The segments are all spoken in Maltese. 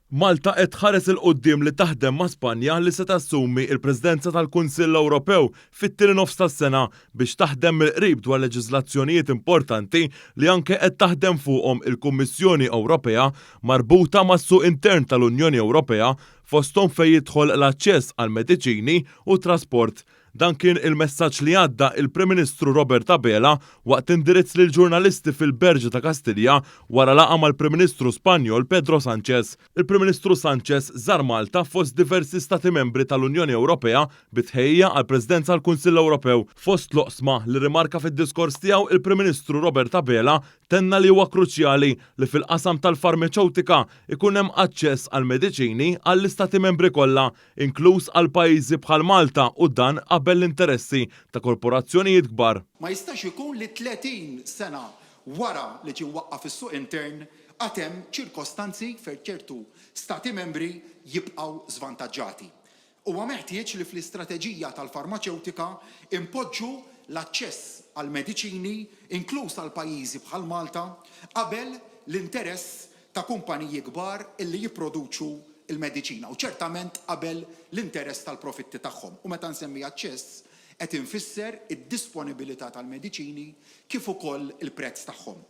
Malta qed tħares 'il quddiem li taħdem ma' Spanja li se tassumi l-Presidenza tal-Kunsill Ewropew fit-tieni nofs tas-sena biex taħdem mill-qrib dwar leġiżlazzjonijiet importanti li anke qed taħdem fuqhom il-Kummissjoni Ewropea marbuta mas-suq intern tal-Unjoni Ewropea fosthom fejn jidħol l-aċċess għall-mediċini u t-trasport. Dan kien il-messaġġ li għadda il-Prim Ministru Robert Abela waqt indirizz lill-ġurnalisti fil-Berġa ta' Kastilja wara laqgħa mal-Prim Ministru Spanjol Pedro Sanchez. Il-Prim Ministru Sanchez żar Malta fost diversi Stati Membri tal-Unjoni Ewropea bi tħejjija għall-Presidenza tal-Kunsill Ewropew. Fost l-oqsma li rrimarka fid-diskors tiegħu il-Prim Ministru Robert Abela tenna li huwa kruċjali li fil-qasam tal-farmaċewtika ikun hemm aċċess għall-mediċini għall-Istati Membri kollha inkluż għal pajjiżi bħal Malta u dan qabel l-interessi ta' korporazzjonijiet kbar. Ma jistax ikun li 30 sena wara li ġie mwaqqaf is-suq intern għad hemm ċirkostanzi fejn ċertu Stati Membri jibqgħu żvantaġġati. Huwa meħtieġ li fl-istrateġija tal-farmaċewtika inpoġġu l-aċċess għall-mediċini, inkluż għal pajjiżi bħal Malta, qabel l-interess ta' kumpaniji kbar illi jipproduċu l-mediċina u ċertament qabel l-interess tal-profitti tagħhom. U meta nsemmi aċċess qed infisser id-disponibilità tal-mediċini kif ukoll il-prezz tagħhom.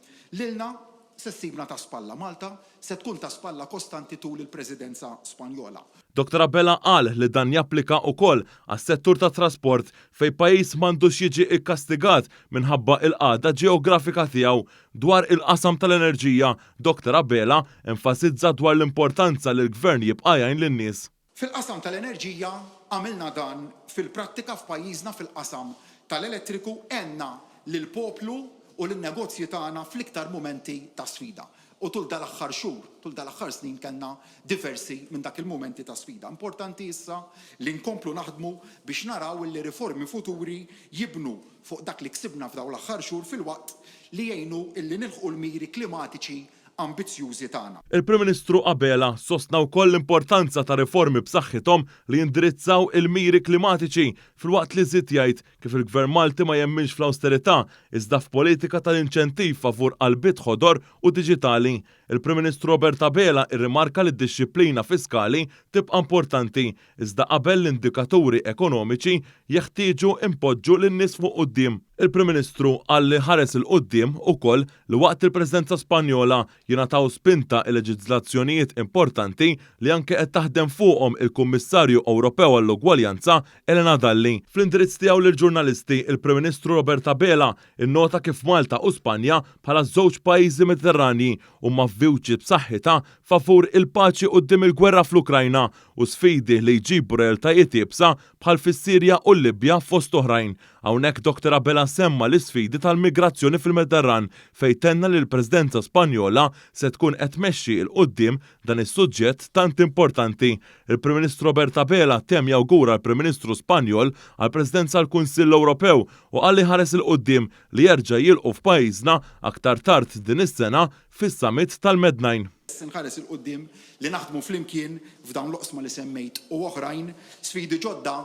Lilna se ssibna ta' spalla. Malta se tkun ta' spalla kostanti tul il-Presidenza Spanjola. Dottor Abela qal li dan japplika ukoll għas-settur tat-trasport fejn pajjiż m'għandux jiġi kkastigat minħabba il-qagħda ġeografika tiegħu. Dwar il-qasam tal-enerġija, Dottor Abela enfasizza dwar l-importanza li l-Gvern jibqa' jgħin lin-nies. Fil-qasam tal-enerġija għamilna dan fil-prattika f'pajjiżna fil-qasam tal-elettriku għenna lill-poplu u lin-negozji tagħna fl-iktar mumenti ta' sfida. U tul dal-aħħar xhur, tul dal-aħħar snin kellna diversi minn dak il-mumenti ta' sfida. Importanti issa li nkomplu naħdmu biex naraw illi riformi futuri jibnu fuq dak li ksibna f'dawn l-aħħar xhur filwaqt li jgħinu illi nilħqu l-miri klimatiċi ambizzjużi tagħna. Il-Prim Ministru Abela sostna wkoll l-importanza ta' riformi b'saħħithom li jindirizzaw il-miri klimatiċi filwaqt li żied jgħid kif il-Gvern Malti ma jemminx fl-awsterità iżda f'politika tal-inċentiv favur qalbiet ħodor u diġitali. Il-Prim Ministru Robert Abela rrimarka li d-dixxiplina fiskali tibqa' importanti Iżda qabel l-indikaturi ekonomiċi jeħtieġu npoġġu lin-nies fuq quddiem. Il-Prim Ministru qal li ħares 'il quddiem ukoll li waqt il-Presidenza Spanjola jingħataw spinta il-leġiżlazzjonijiet importanti li anke qed taħdem fuqhom il-Kummissarju Ewropew għall-Ugwaljanza Elena Dalli. Fl-indirizz tiegħu lill-ġurnalisti, il-Prim Ministru Robert Abela nnota kif Malta u Spanja bħala żewġ pajjiżi Mediterranji huma f'vuċi b'saħħitha favur il-paċi quddiem il-gwerra fl-Ukrajna u sfidi li jġibu realtajiet iebsa bħal fis-Sirja u l-Libja fost oħrajn. Hawnhekk Dottor Abela semma l-isfidi tal-migrazzjoni fil-Mediterran fejn tenna li l-Presidenza Spanjola se tkun qed tmexxi 'l quddiem dan is-suġġett tant importanti. Il-Prim Ministru Robert Abela temm jawgura l-Prim Ministru Spanjol għall-Presidenza għall-Kunsill Ewropew u qal li jħares 'il quddiem li jerġa' jilqu f'pajjiżna aktar tard din is-sena fis-Summit tal-Med-Nine. Inħares 'il quddiem li naħdmu flimkien f'dawn l-oqsma li semmejt u oħrajn, sfidi ġodda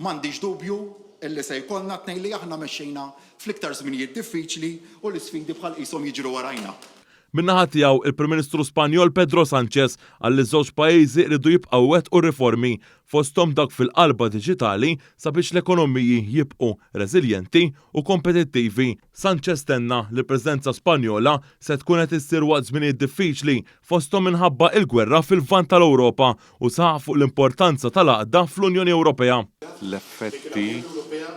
m'għandix dubju li se jkollna, tnejn li aħna mexxejna fl-iktar żminijiet diffiċli u l-isfidi bħal qishom jiġru warajna. Min-naħa tiegħu, il-Prim Ministru Spanjol Pedro Sanchez qal li ż-żewġ pajjiżi jridu jibqgħu jwettqu r-riformi, fosthom dawk fil-qalba diġitali sabiex l-ekonomiji jibqu reżiljenti u kompetittivi. Sanchez tenna li l-Presidenza Spanjola se tkun qed issir waqt żminijiet diffiċli, fosthom minħabba il-gwerra fil-Lvant tal-Ewropa u saħaq fuq l-importanza tal-għaqda fl-Unjoni Ewropea. L-effetti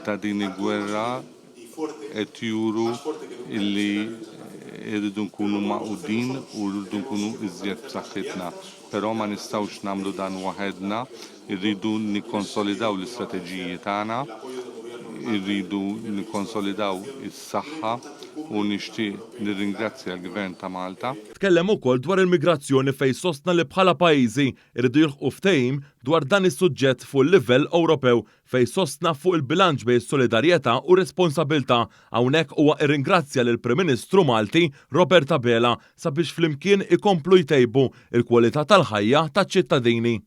ta' din il-gwerra qed juru li rridu nkunu magħqudin u rridu nkunu iżjed b'saħħitna. Però ma nistgħux nagħmlu dan waħedna, irridu nikkonsolidaw l-istrateġiji tagħna, irridu nikkonsolidaw is-saħħa u nixtieq nirringrazzja l-Gvern ta' Malta. Tkellem ukoll dwar il-migrazzjoni fejn sostna li bħala pajjiżi jridu jilħqu ftehim dwar dan is-suġġett fuq il-livell Ewropew fejn sostna fuq il-bilanċ bejn is-solidarjetà u r-responsabilità. Hawnhekk huwa irringrazzja lill-Prim Ministru Malti Robert Abela sabiex flimkien ikomplu jtejbu l-kwalità tal-ħajja taċ-ċittadini.